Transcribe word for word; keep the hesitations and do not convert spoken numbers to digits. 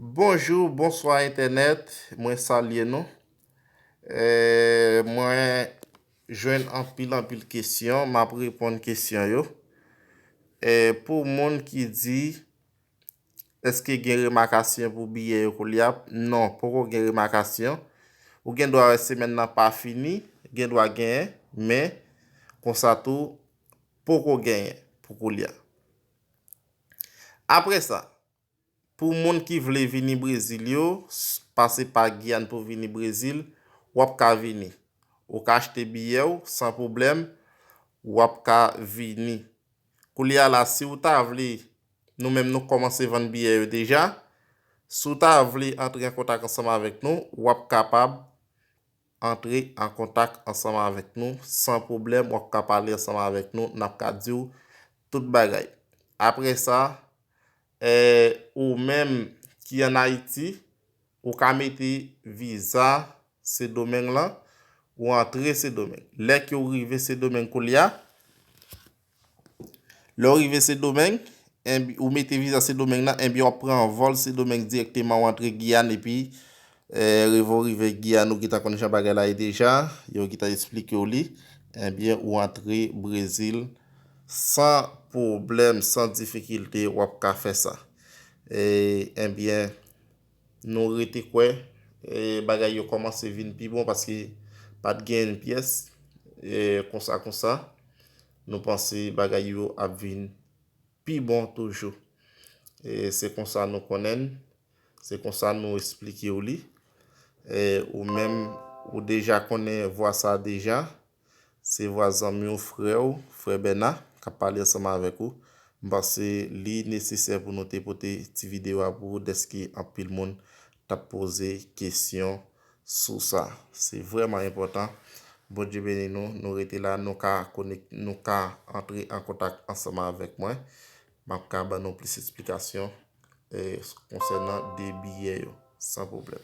Bonjou, bonswa entènèt, mwen salye nou. Eh, mwen jwenn anpil, anpil kesyon, m ap reponn kesyon yo. Eh, pou moun ki di, èske gen remakasyon pou biyè yo koulye a? Non, poko gen remakasyon. Ou gen dwa wè semèn nan pa fini, gen dwa genyen, men konsa tou, poko genyen pou koulye a. Apre sa, pou moun ki vle vini Brezil yo, s- pase pa Giyàn pou vini Brezil, w ap ka vini. Ou ka achte biyè w san pwoblèm, w ap ka vini. Koulye a la, si w ta vle, nou menm nou kòmanse vann biyè yo deja. Si w ta vle antre an kontak ansanm avèk nou, w ap kapab antre an kontak ansanm avèk nou san pwoblèm. W ap ka pale ansanm avèk nou, n ap ka di w tout bagay. Apre sa, eh, ou menm ki ann Ayiti, ou ka mete viza Sendomeng lan, ou antre Sendomeng. Lè ke w rive Sendomeng koulye a, lè w rive Sendomeng, enbi- ou mete viza Sendomeng nan, enbyen w ap pran vòl Sendomeng dirèkteman, w antre Giyàn, epi eh, rive w rive Giyàn, ou gentan konn jan bagay la ye deja, yo gentan esplike w li, enbyen, ou antre Brezil san pwoblèm, san difikilte, w ap ka fè sa. E, enbyen, nou rete kwè, e, bagay yo kòmanse vin pi bon paske pa t gen pyès, e, konsa, konsa, nou panse bagay yo ap vin pi bon toujou. E se konsa nou konnen l, se konsa nou esplike w li. E ou menm, ou deja konnen vwa sa deja. Se vwa zanmi w, frè w, frè Bèna, k ap pale ansanm avèk ou. M panse li nesesè pou nou te pote ti videyo a pou ou, dèske anpil moun t ap poze kesyon sou sa. Se vrèman enpòtan. Bondye beni nou. Nou rete la, nou ka konek, nou ka antre an kontak ansanm avèk mwen. M ap ka ban nou plis esplikasyon, eh, konsènan de biyè yo, san pwoblèm.